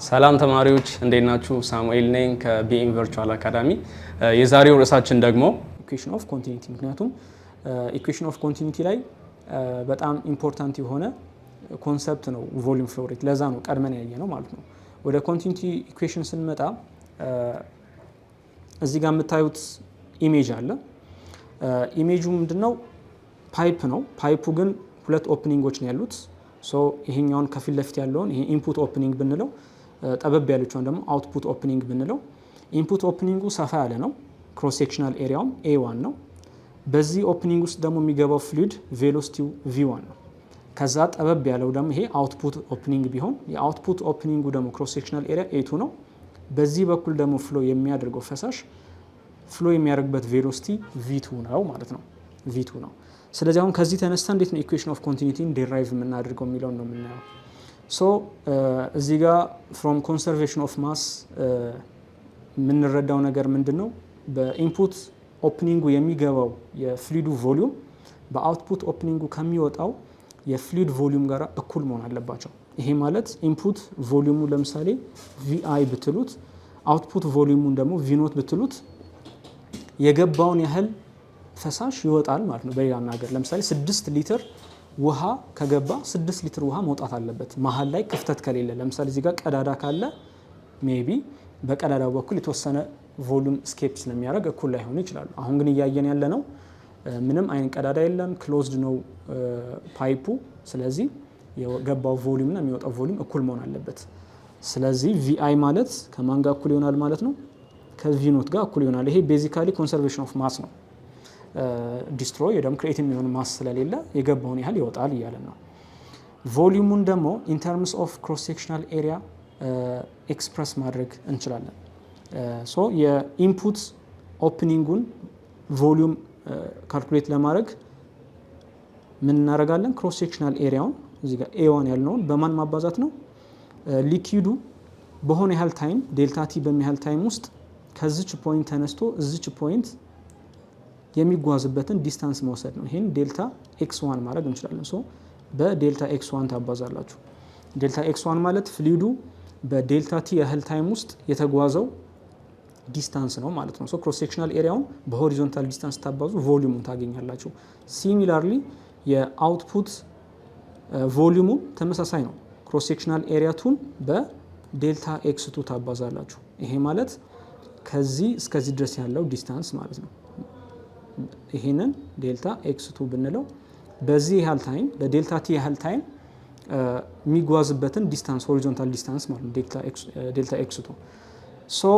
ሰላም ተማሪዎች፣ እንዴት ናችሁ? ሳሙኤል ነኝ ከ BM Virtual Academy። የዛሬው ርዕሳችን ደግሞ equation of continuity፣ ምክንያቱም equation of continuity ላይ በጣም important የሆነ concept ነው volume flow rate። ለዛ ነው ቀድመን ያየነው ማለት ነው። ወደ continuity equation ስንመጣ እዚህ ጋር የምታዩት image አለ። ኢሜጁ ምንድነው? Pipe ነው። Pipe ኡ ግን ሁለት opening ኦች ነው ያሉት። So ይሄኛውን ከፊት ለፊት ያለውን ይሄ input opening ብንለው፣ ጠበብ ያለችውን ደግሞ output opening ብንለው፣ input opening ኡ ሰፋ ያለ ነው። Cross sectional area ውም A one ነው። በዚህ opening ውስጥ ደግሞ የሚገባው fluid velocity ው V one ነው። ከዛ ጠበብ ያለው ደግሞ ይሄ output opening ቢሆን የ output opening ኡ ደግሞ cross sectional area A two ነው። በዚህ በኩል ደግሞ flow የሚያደርገው ፈሳሽ flow የሚያደርግበት velocity V two ነው ማለት ነው። V two ነው። ስለዚህ አሁን ከዚህ ተነስተን እንዴት ነው equation of continuity ን derive የምናደርገው የሚለውን ነው የምናየው። So እዚህ ጋር from conservation of mass የምንረዳው ነገር ምንድን ነው? በ input opening ኡ የሚገባው የ fluid ኡ volume በ output opening ኡ ከሚወጣው የ fluid volume ጋር እኩል መሆን አለባቸው። ይሄ ማለት input volume ኡ ለምሳሌ Vi ብትሉት፣ output volume ኡን ደግሞ V naught ብትሉት የገባውን ያህል ፈሳሽ ይወጣል ማለት ነው። በሌላ አነጋገር ለምሳሌ 6 ሊትር ውሃ ከገባ 6 ሊትር ውሃ መውጣት አለበት፣ መሀል ላይ ክፍተት ከሌለ። ለምሳሌ እዚህ ጋር ቀዳዳ ካለ maybe በቀዳዳው በኩል የተወሰነ volume escape ስለሚያደርግ እኩል ላይሆኑ ይችላሉ። አሁን ግን እያየን ያለ ነው ምንም አይነት ቀዳዳ የለም፣ closed ነው pipe ኡ። ስለዚህ የገባው volume እና የሚወጣው volume እኩል መሆን አለበት። ስለዚህ Vi ማለት ከማን ጋር እኩል ይሆናል ማለት ነው? ከ V naught ጋር እኩል ይሆናል። ይሄ basically conservation of mass ነው። Destroy ወይ ደግሞ create የሚሆን mass ስለሌለ የገባውን ያህል ይወጣል እያለን ነው። Volume ኡን ደግሞ in terms of cross sectional area express ማድረግ እንችላለን። So የ input opening ኡን volume calculate ለማድረግ ምን እናደርጋለን? Cross sectional area ውን እዚህ ጋር A one ያልነውን በማን ማባዛት ነው? Liquid ኡ በሆነ ያህል time፣ delta t በሚያህል time ውስጥ ከዚች point ተነስቶ እዚች point የሚጓዝበትን distance መውሰድ ነው። ይህን delta x one ማድረግ እንችላለን። So በ delta x one ታባዛላችሁ። Delta x one ማለት fluid ኡ በ delta t ያህል time ውስጥ የተጓዘው distance ነው ማለት ነው። So cross sectional area ውን በ horizontal distance ታባዙ volume ኡን ታገኛላችሁ። Similarly የ output volume ኡ ተመሳሳይ ነው። Cross sectional area two ን በ delta x two ታባዛላችሁ። ይሄ ማለት ከዚህ እስከዚህ ድረስ ያለው distance ማለት ነው። ይሄንን delta x two ብንለው በዚህ ያህል time፣ በ delta t ያህል time የሚጓዝበትን distance፣ horizontal distance ማለት ነው delta x two። So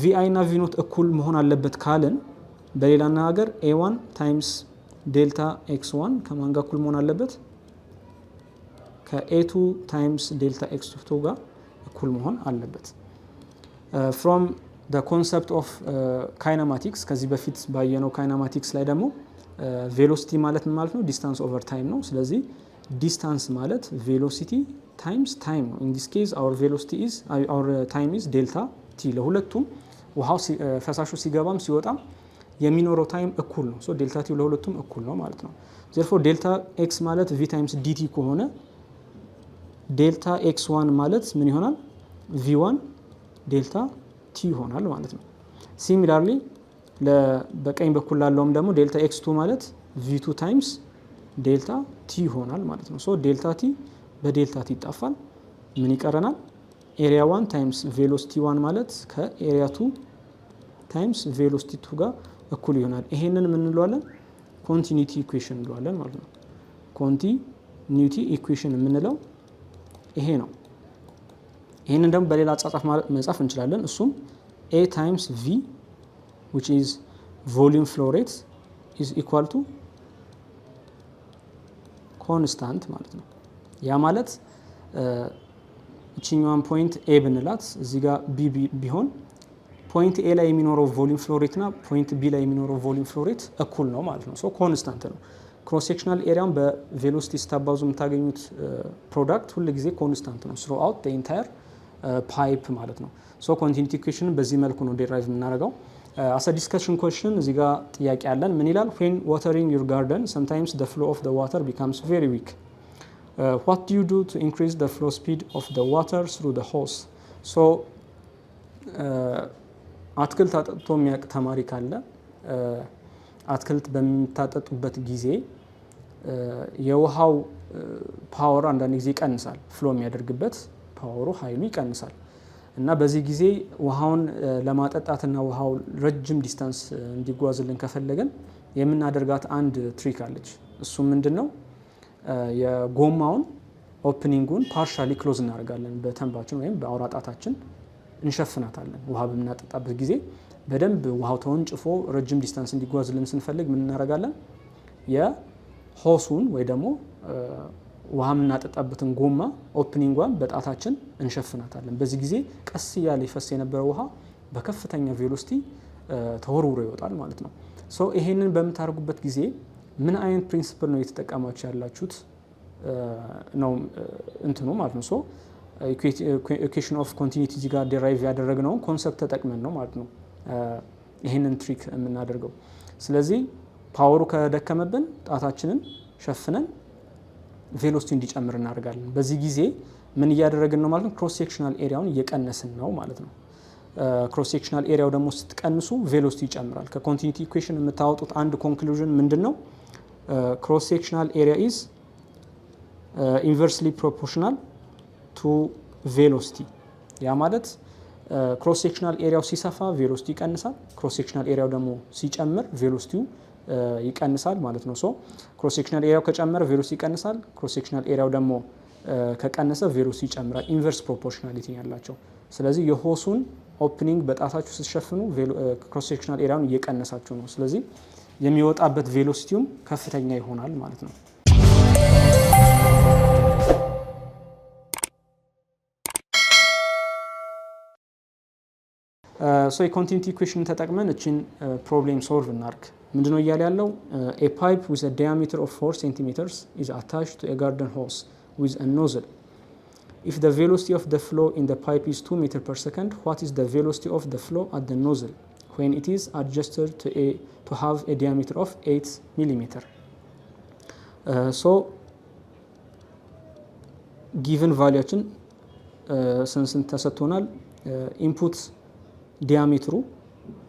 Vi እና V naught እኩል መሆን አለበት ካልን በሌላ አነጋገር A one times delta x one ከማን ጋር እኩል መሆን አለበት? ከ A two times delta x two ጋር እኩል መሆን አለበት። From concept of kinematics፣ ከዚህ በፊት ባየነው kinematics ላይ ደግሞ velocity ማለት ምን ማለት ነው? Distance over time ነው። ስለዚህ distance ማለት velocity times time ነው። In this case our velocity is our time is delta t። ለሁለቱም ውሃው ፈሳሹ ሲገባም ሲወጣም የሚኖረው time እኩል ነው። So delta t ለሁለቱም እኩል ነው ማለት ነው። Therefore delta x ማለት v times dt ከሆነ delta x one ማለት ምን ይሆናል? V one delta t ይሆናል ማለት ነው። Similarly በቀኝ በኩል ላለውም ደግሞ delta x two ማለት V two times delta t ይሆናል ማለት ነው። So delta t በ delta t ይጣፋል። ምን ይቀረናል? Area one times velocity one ማለት ከ area two times velocity two ጋር እኩል ይሆናል። ይሄንን ምን እንለዋለን? Continuity equation እንለዋለን ማለት ነው። Continuity equation የምንለው ይሄ ነው። ይሄንን ደግሞ በሌላ አጻጻፍ መጻፍ እንችላለን። እሱም A times V, which is volume flow rate, is equal to constant ማለት ነው። ያ ማለት እችኛዋን point A ብንላት እዚህ ጋር B ቢሆን point A ላይ የሚኖረው volume flow rate እና point B ላይ የሚኖረው volume flow rate እኩል ነው ማለት ነው። So constant ነው። Cross sectional area ውን በ velocity ስታባዙ የምታገኙት product ሁል ጊዜ constant ነው throughout entire pipe ማለት ነው። So continuity equation በዚህ መልኩ ነው derive የምናደርገው። As a discussion question እዚህ ጋር ጥያቄ አለን። ምን ይላል? When watering your garden, sometimes the flow of the water becomes very weak. What do you do to increase the flow speed of the water through the hose? So አትክልት አጠጥቶ የሚያውቅ ተማሪ ካለ፣ አትክልት በምታጠጡበት ጊዜ የውሃው power አንዳንድ ጊዜ ይቀንሳል። Flow የሚያደርግበት power ኡ፣ ኃይሉ ይቀንሳል እና በዚህ ጊዜ ውሃውን ለማጠጣትና ውሃው ረጅም distance እንዲጓዝልን ከፈለግን የምናደርጋት አንድ trick አለች። እሱ ምንድን ነው? የጎማውን opening ኡን partially close እናደርጋለን። በ thumb ኣችን ወይም በአውራ ጣታችን እንሸፍናታለን። ውሃ በምናጠጣበት ጊዜ በደንብ ውሃው ተወንጭፎ ረጅም distance እንዲጓዝልን ስንፈልግ ምን እናደርጋለን? የ hose ኡን ወይ ደግሞ ውሃ የምናጠጣበትን ጎማ opening ኧን በጣታችን እንሸፍናታለን። በዚህ ጊዜ ቀስ እያለ ይፈስ የነበረው ውሃ በከፍተኛ velocity ተወርውሮ ይወጣል ማለት ነው። So ይሄንን በምታደርጉበት ጊዜ ምን አይነት principle ነው እየተጠቀማችሁ ያላችሁት ነው እንትኑ ማለት ነው። So equation of continuity እዚህ ጋር derive ያደረግነውን concept ተጠቅመን ነው ማለት ነው ይሄንን trick የምናደርገው። ስለዚህ power ኡ ከደከመብን ጣታችንን ሸፍነን velocity እንዲጨምር እናደርጋለን። በዚህ ጊዜ ምን እያደረግን ነው ማለት ነው? Cross sectional area ውን እየቀነስን ነው ማለት ነው። Cross sectional area ው ደግሞ ስትቀንሱ velocity ይጨምራል። ከ continuity equation የምታወጡት አንድ conclusion ምንድን ነው? Cross sectional area is inversely proportional to velocity። ያ ማለት cross sectional area ው ሲሰፋ velocity ይቀንሳል። Cross sectional area ው ደግሞ ሲጨምር velocity ው ይቀንሳል ማለት ነው። So cross sectional area ው ከጨመረ velocity ይቀንሳል። Cross sectional area ው ደግሞ ከቀነሰ velocity ይጨምራል። Inverse proportionality ያላቸው። ስለዚህ የ hose ኡን opening በጣታችሁ ስትሸፍኑ cross sectional area ውን እየቀነሳችሁ ነው። ስለዚህ የሚወጣበት velocity ውም ከፍተኛ ይሆናል ማለት ነው። So የ continuity equation ተጠቅመን እችን problem solve እናርግ። ምንድነው እያለ ያለው? A pipe with diameter of 4 centimeters is attached to a garden hose with a nozzle. If the velocity of the flow in the pipe is 2 meter per second, what is the velocity of the flow at the nozzle when it is adjusted to have a diameter of 8 millimeter? So given value ኣችን ስንት ስንት ተሰጥቶናል? Input diameter ኡ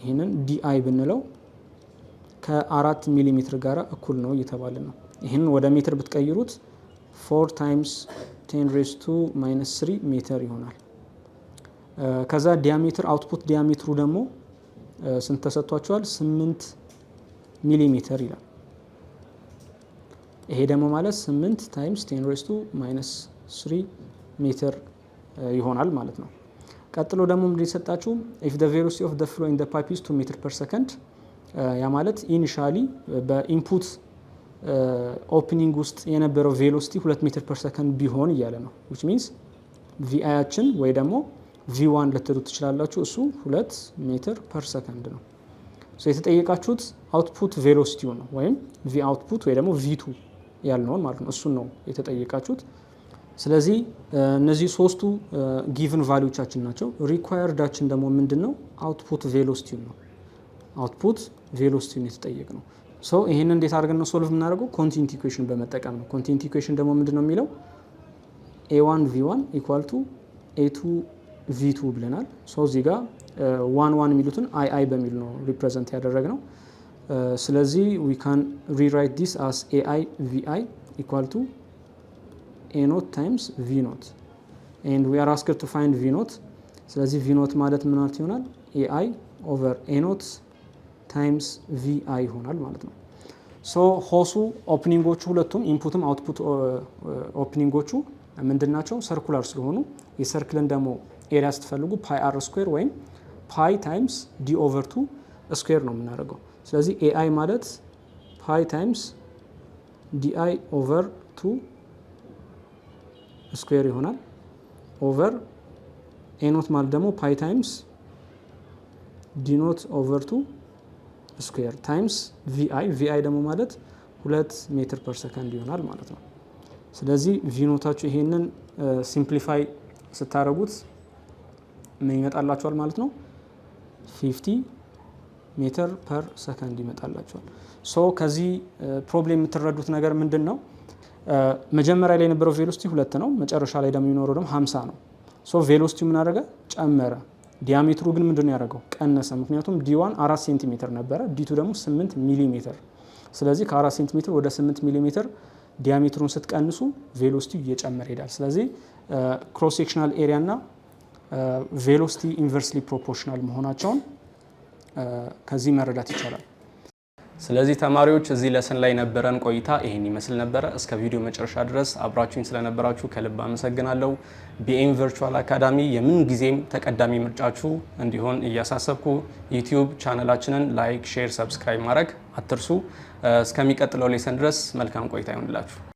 ይህንን Di ብንለው ከ4 ሚሊ ሜትር ጋር እኩል ነው እየተባለ ነው። ይህንን ወደ ሜትር ብትቀይሩት 4 times 10 raised to minus 3 ሜትር ይሆናል። ከዛ diameter፣ output diameter ኡ ደግሞ ስንት ተሰጥቷችኋል? 8 ሚሊ ሜትር ይላል። ይሄ ደግሞ ማለት 8 times 10 raised to minus 3 ሜትር ይሆናል ማለት ነው። ቀጥሎ ደግሞ ምንድን የሰጣችሁ? If the velocity of the flow in the pipe is 2 meter per second፣ ያ ማለት initially በ input opening ውስጥ የነበረው velocity 2 meter per second ቢሆን እያለ ነው። Which means Vi ያችን ወይ ደግሞ V1 ልትሉ ትችላላችሁ። እሱ 2 meter per second ነው። የተጠየቃችሁት output velocity ው ነው ወይም V output ወይ ደግሞ V2 ያልነውን ማለት ነው። እሱን ነው የተጠየቃችሁት። ስለዚህ እነዚህ ሶስቱ given value ዎቻችን ናቸው። Required ኣችን ደግሞ ምንድን ነው? Output velocity ው ነው። Output velocity ውን የተጠየቅነው። So ይህንን እንዴት አድርገን ነው solve የምናደርገው? Continuity equation በመጠቀም ነው። Continuity equation ደግሞ ምንድን ነው የሚለው? A1 V1 equal to A2 V2 ብለናል። So እዚህ ጋር one one የሚሉትን i i በሚል ነው represent ያደረግነው። ስለዚህ we can rewrite this as Ai Vi equal to A naught times V naught, and we are asked to find V naught። ስለዚህ V naught ማለት ምን ማለት ይሆናል? Ai over A naught times Vi ይሆናል ማለት ነው። So hose ኡ opening ኦቹ ሁለቱም input ም output opening ኦቹ ምንድን ናቸው? Circular ስለሆኑ የ circle ን ደግሞ area ስትፈልጉ pi r square ወይም pi times D over two square ነው የምናደርገው። ስለዚህ Ai ማለት pi times Di over two square ይሆናል። Over A naught ማለት ደግሞ pi times D naught over two square times Vi። Vi ደግሞ ማለት 2 meter per second ይሆናል ማለት ነው። ስለዚህ V naught ኣችሁ ይሄንን simplify ስታደርጉት ምን ይመጣላችኋል ማለት ነው? 50 meter per second ይመጣላችኋል። So ከዚህ problem የምትረዱት ነገር ምንድን ነው? መጀመሪያ ላይ የነበረው velocity ሁለት ነው። መጨረሻ ላይ ደግሞ የሚኖረው ደግሞ 50 ነው። So velocity ው ምን አደረገ? ጨመረ። Diameter ኡ ግን ምንድን ነው ያደረገው? ቀነሰ። ምክንያቱም D1 4 ሴንቲሜትር ነበረ፣ D2 ደግሞ 8 ሚሊ ሜትር። ስለዚህ ከ4 ሴንቲሜትር ወደ 8 ሚሊ ሜትር diameter ኡን ስትቀንሱ velocity ው እየጨመረ ይሄዳል። ስለዚህ cross sectional area እና velocity inversely proportional መሆናቸውን ከዚህ መረዳት ይቻላል። ስለዚህ ተማሪዎች፣ እዚህ lesson ላይ የነበረን ቆይታ ይሄን ይመስል ነበረ። እስከ ቪዲዮ መጨረሻ ድረስ አብራችሁኝ ስለነበራችሁ ከልብ አመሰግናለሁ። ቢኤም Virtual Academy የምን ጊዜም ተቀዳሚ ምርጫችሁ እንዲሆን እያሳሰብኩ YouTube ቻናላችንን like፣ share፣ subscribe ማድረግ አትርሱ። እስከሚቀጥለው lesson ድረስ መልካም ቆይታ ይሆንላችሁ።